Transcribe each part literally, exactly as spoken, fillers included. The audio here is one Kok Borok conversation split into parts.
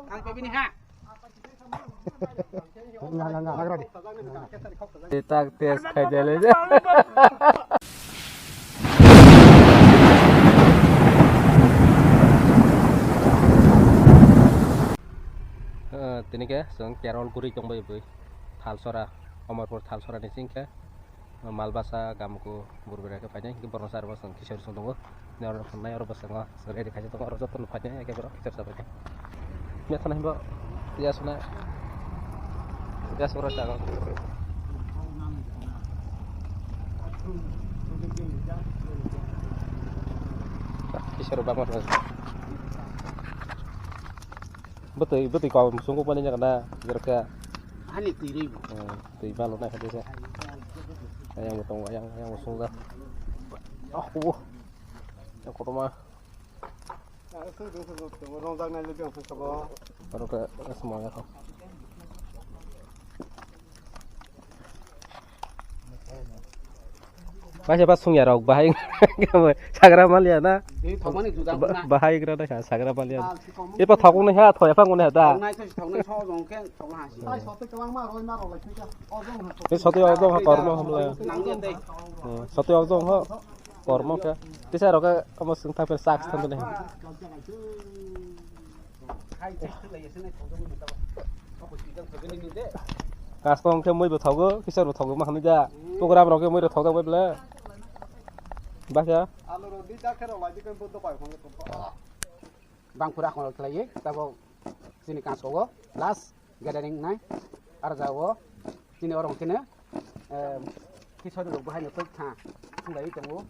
Ang pebini ha. Nga, nga, nga. Nagra di. Tak test khai dele je. Eh, tini khe chwng Kerol guri tongbai bui. Thalsora, Omorpur Thalsora ni sing khe. Malbasa gamuku burubira khe painai, hingke borokno charwma chwng kisa rw song tongo. Nai oro phanai, oro bwskango chwng ready khaijak tongo, oro jotono phainai, eke borok kisa rw sabaikha. Methana himbo ya sona, ya sora chago. Kisa rw bakma. Bwtwi, bwtwi kok songkuk mani jaga na, jerkha. Ani twi rwi bo. Hmm, twi malo na kha desa. Ayang bo tongo, ayang, ayang bo songjak. Ah, kubo. Yang kotorma. Rongjak nai le biang sabo. Aro ka asma ya kho. Masa pas sung ya rok bahai sagra malia na. Di thokmani juda ba-, na. Bahai gra na kha sagra malia. Tal si thokmani. Ipa thokung na ha thoya phang na ha da. Thoknai to thoknai so jong khe thokna ha si. Tai sote kwbangma roi ma rok lai thika. O jong ha. Ni sote o jong ha kormo hamla. Nang ya dei. Hmm, sote o jong ha kormo khe. Tisa rok ka amo sung thang pher sak thang ne. Kastong khe mui bo thogo, kisor bo thogo, ma hwnwi da. Program rok khe mui rok thok jak bai bwle. Baksa. Bang pura khon khlaiwi, tabo chini kaskogo last gathering nai. Ar jao chini orong kene, eh, kisor rok bahai no tha. Thunglai tongo.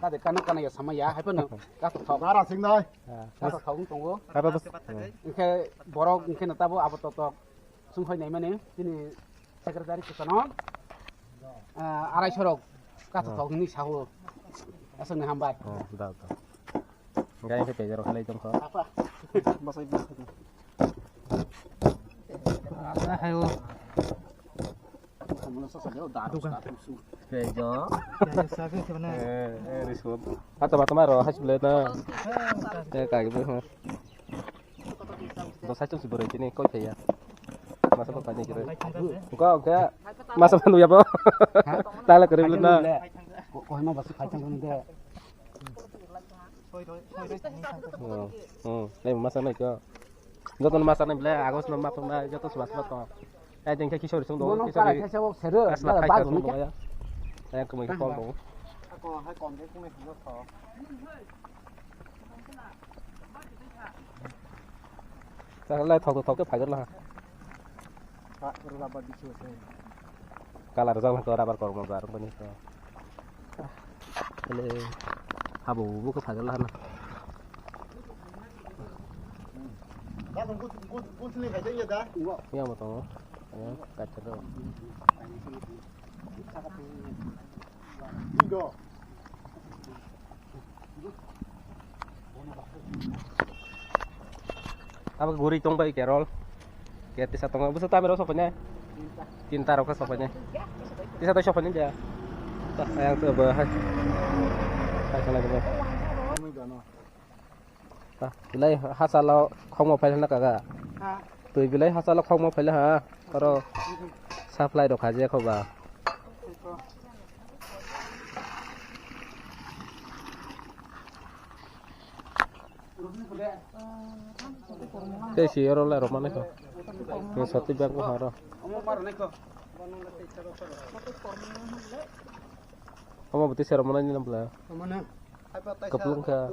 Kade kano kana ya sama ya, hai phano kathok thok. Bara singnai. Kathok thok tongo. Apa bas? Hingke borok hingke no tabo abo tok tok. Sung hoi nai mani, chini secretary kosono, ah, arai sorok kathok thok hini sahu. Aswk ni hambai. Oh, da, da. Gai hingke pejar khalai tong kho. Apa? Basai basai. Hayo. Dukan. Pejo. Ya, ya, sabi kemana? Eh, eh, risu. Ata mata maro, hasbile na. Eh, kagi be, ha. Bo saichung si boroi tini koi thaya. Masa bo pani kire. Ko ke masa bo nuya bo. Tala kare bile na. Ko, ko ma basu khai thang de. Oh, oh, nei masa nai ko. Joto masa nai bile agos no ma thong na joto sma sma to. Ai jeng khe kisori sung do. Mono kisori. Karai khe se bo sero. Asma khai bag ka sung ni do ya. Ai ko mai kol do. Ako hai kom de ko mai ko. Chakla thok thok khe phaijakla ha. Kalar jang ko rabar kormo jar bani ko. Ele habo bu khe phaijakla ha na. Ya mo to. Ya kachar. Abo guri tong bai Kerol. Ke tisa tong bai. Busa tamero sopai nai. Tinta rok sopai nai. Tisa to sopai nai dia. Yang tu bah. Hai. Hai kena kena. Ah, bilai hachalo khokma phailana kaga. Ha? Twi bilai hachalo khokma phaila ha. Oro supply rok khajiya khoba. Tei si oro le rok manai kho. Ni sati bag ko haro. Omo bwtwi se rok manai ni bwla. Kwplwng kha.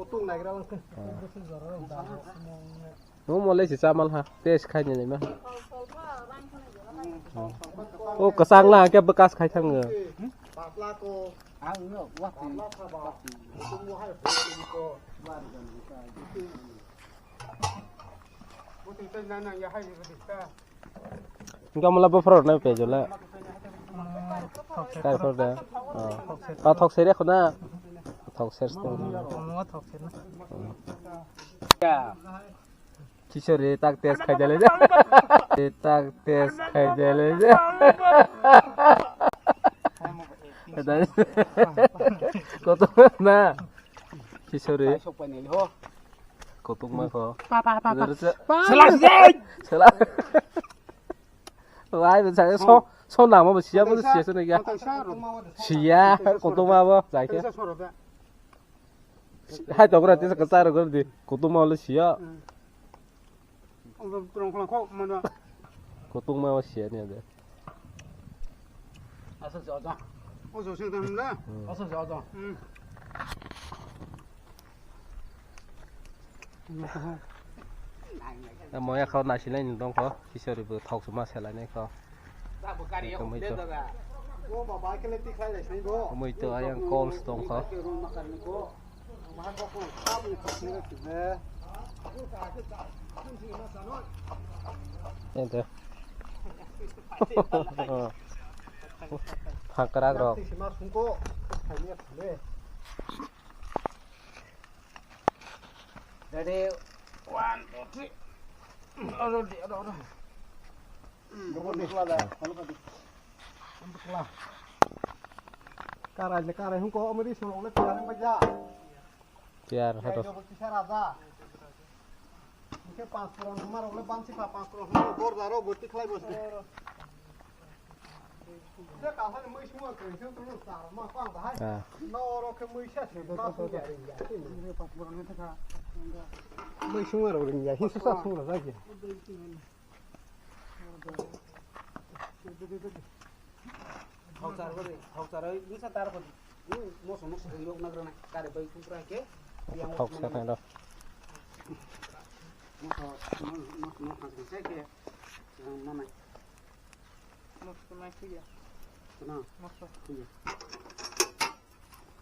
Nung mo le si chamal ha. Test khai ni ma. O kwchang la ke bekas khai thang. Gamla buphuru rwknai pejole. Thok ser. Kai phuru de. Oh. Ah, thok ser ya khuna. Thok ser sto. Omo thok ser na. Ya. Kishori tak test khai dele je. Tak test khai dele je. Koto na. Kishori. Sok pani ho. Kotok ma ko. Pa, pa, pa, pa. Ada, ada. Pa. Sela, sela. Sela. Wai, bisa so, so nama besi apa sih, so nih ya. Sia, kotok ma apa, saya. Hai, tau kena tisa kesar kena di. Kotok ma oleh sia. Kotok ma apa sia nih ada. Asa si oja. Oja si oja hum da. Asa si oja. Hmm. Moya kho nasinai ni dong kho. Kisori bo thok suma selai nai kho. Kamui to. Kamui to ayang calls dong kho. Ente. Phangkrak rok. Ready, one, two, three. Oro di, oro, oro. Karai le karai hung ko, omri sung le karai ba ja. Tiar hado. Kisa raja. Ke pas puran humar le bansi pa pas puran humar bor daro boti khlai bosti. Ah. Mai sungma rok ring ya, hin susa sung rok ya. Thokchar bari, thokchar oi, bisa tar bari. Moso, moso, yok nagrana, kare bai kumpra ke, yang thokchar nai do. Moso, moso, moso, moso, ke, yang mana? Moso, moso, ya. Kena? Moso. Iya.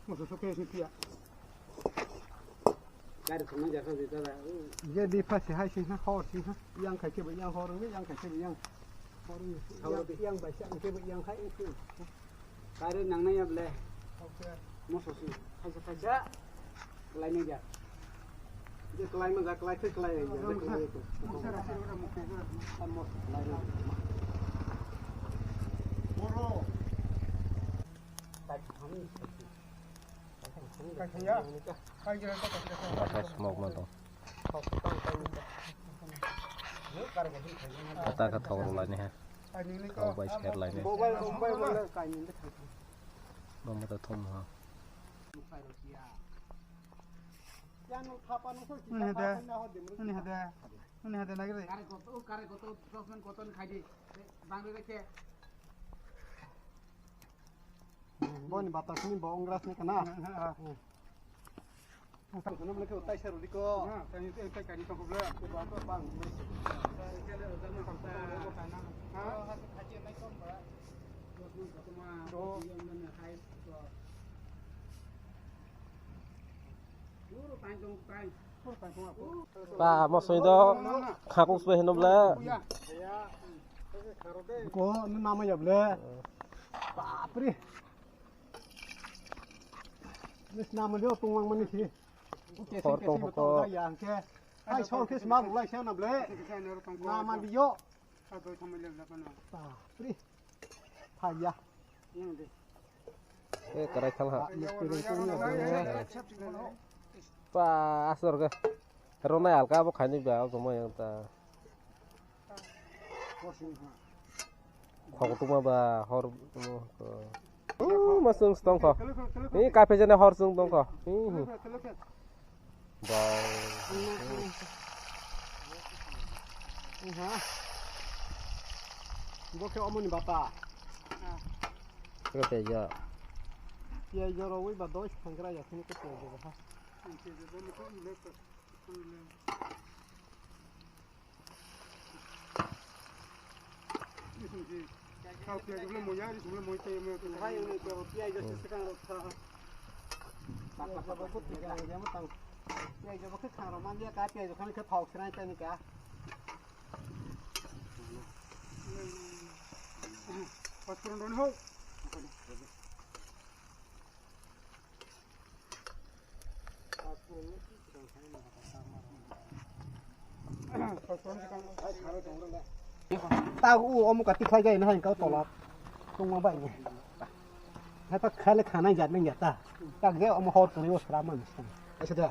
Moso, so ke, sih, ya. Gari thangna jasa di tada. Je di phasi hai sing ha, hor sing ha. Yang khai ke ba yang hor, yang khai ke ba yang hor. Yang, yang bai sa ke ba yang khai. Gari nang na ya ble. Moso si. Khaisa khaisa. Kelai ni ja. Je kelai ma ja, kelai khe kelai ya. Boro. Ata smoke ma tong. Ata kha thok rw laini ha. Kau bai ser laini. Mama ta thum ha. Ini hada. Ini hada. Ini hada lagi deh. Kare koto, kare koto, sosmen koto ni khai di. Bang de ke. Boni batas ni bo ongras ni kana. Kono bole ke utai sa rudi ko. Ha, tani te utai kani to ko bole. Ko ba to bang. Ha? Ba, mo soi do khakuk soi hino bole. Ko, ni nama ya bole. Bapre. Nis nama dia tungwang mani si. Hor tong hoko. Yang ke. Ai, sol ke sma bulai sa na bole. Nama dia. Bapre. Phaiya. Eh, karai thang ha. Pa, asor ke. Ronai alka bo khaini ba, o jomai yang ta. Khok tuma ba, hor, oh, masung stong kho. Ni kape jane hor sung tong kho. Ni. Bau. Bo khe omoni bata. Khe piyaj. Piyaj rogwi ba dosh thangkra ya, khini khe piyaj rogwi ha. Piyaj rok le moya, ri sumle moi tei moi tei. Hai, uni ko piyaj rok se kang rok sa. Piyaj rok ko tei kang rok mo tang. Piyaj rok ko kang rok man dia ka, piyaj rok khan khe thok srai tei ni ka. Pas purun don ho. Ta u omo kati khlai jai na hai kau tola. Tungma bai ni. Hai pa khale khana jat nang jata. Tak je omo hor kani o sra man. Acha da.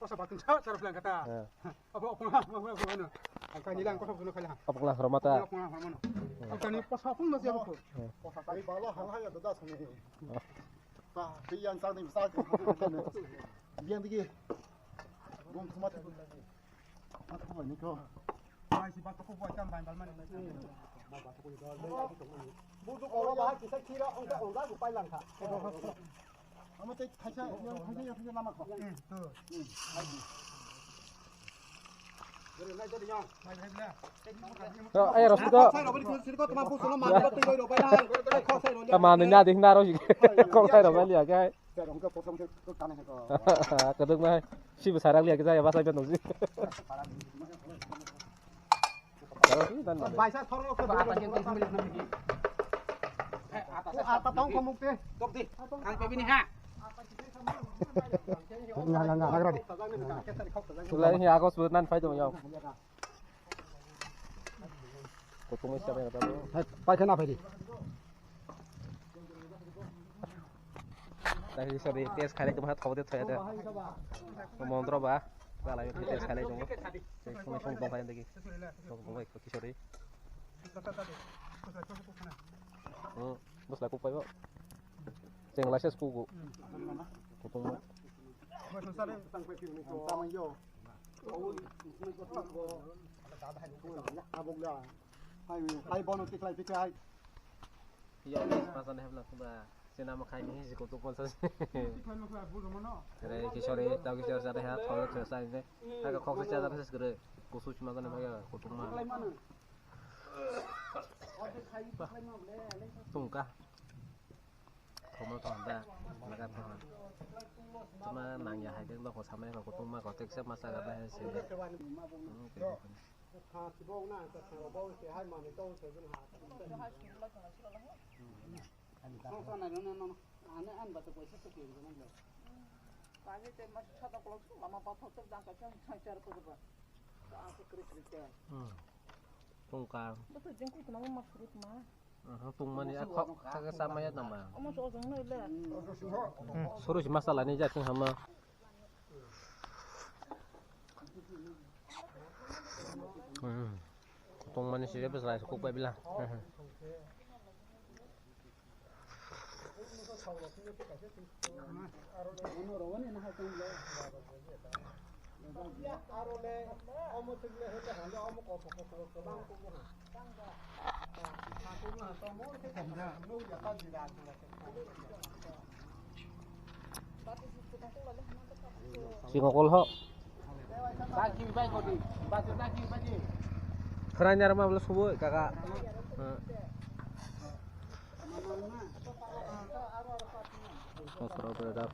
Kosa batin sa, sa, bilang kata. Eh. Apa, apa, apa, apa, apa, apa, apa. Ang kani lang, kosa, kosa, kala. Apa kelas roma ta? Apa, apa, apa, apa. Ang kani, kosa, apa, masih apa, apa. Eh. Kosa, tadi bala, hal, hal, ya, dah, sini. Oh. Bah, pian, sa, ni, sa, biang, digi. Bung, semua, semua, semua, ni, kau. Ayo, Rosiko. Tama ni na ding na ro. Kok sai ro ba liya kai. Kaduk nai. Si besar liya kita ya, bahasa itu nungsi. Baisa thoro ko ba ta jin tin minute nang ki. Ata tong ko mukte. Tok di. Ang pe bini ha. Nga, nga, nga, agra di. Tulai hi agos bu nan phai dong yau. Kutung is kami kata tu. Hai, paisa na phai di. Tei sorry, test khalai tongma thok de thoya de. Mondro ba, balai test khalai tongo. Tei song song bong khalai degi. Bong bong sorry. Hmm, bosla kuk pai bo. Cheng la ses kuku. Kutung. Hai, hai, bono tiklai tiklai. Yo, pas ane hapla kuda. Sina ma khai ni si kutu pon sa. Re ki sorry, tau ki sorry sa ha, thol thol sa ni. Ha ka khok sa cha sa kre. Kusu chuma sa ni ma ya kutu ma. Tungka. Komo to handa. Maga to. Tuma nang ya hai de lo ko samai ko kutu ma ko tek sa ma sa ga ba he se. Hmm. Tungka. Aha, tungmani a khok kha khe chamaya tongma. Hmm, suruj masala ni jak hama. Hmm. Tongmani sire bwsla kuk bai bila. Singo kol ho. Khwrai narwkma bwla subo kaka. Mosra bwrwi rok.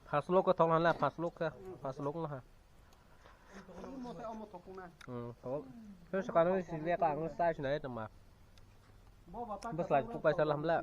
First look ko thong hala, first look ka, first look no ha. Hmm, thong. Khe sakano si le ka ang sai sinai tama. Bwsla kuk bai sal hamla.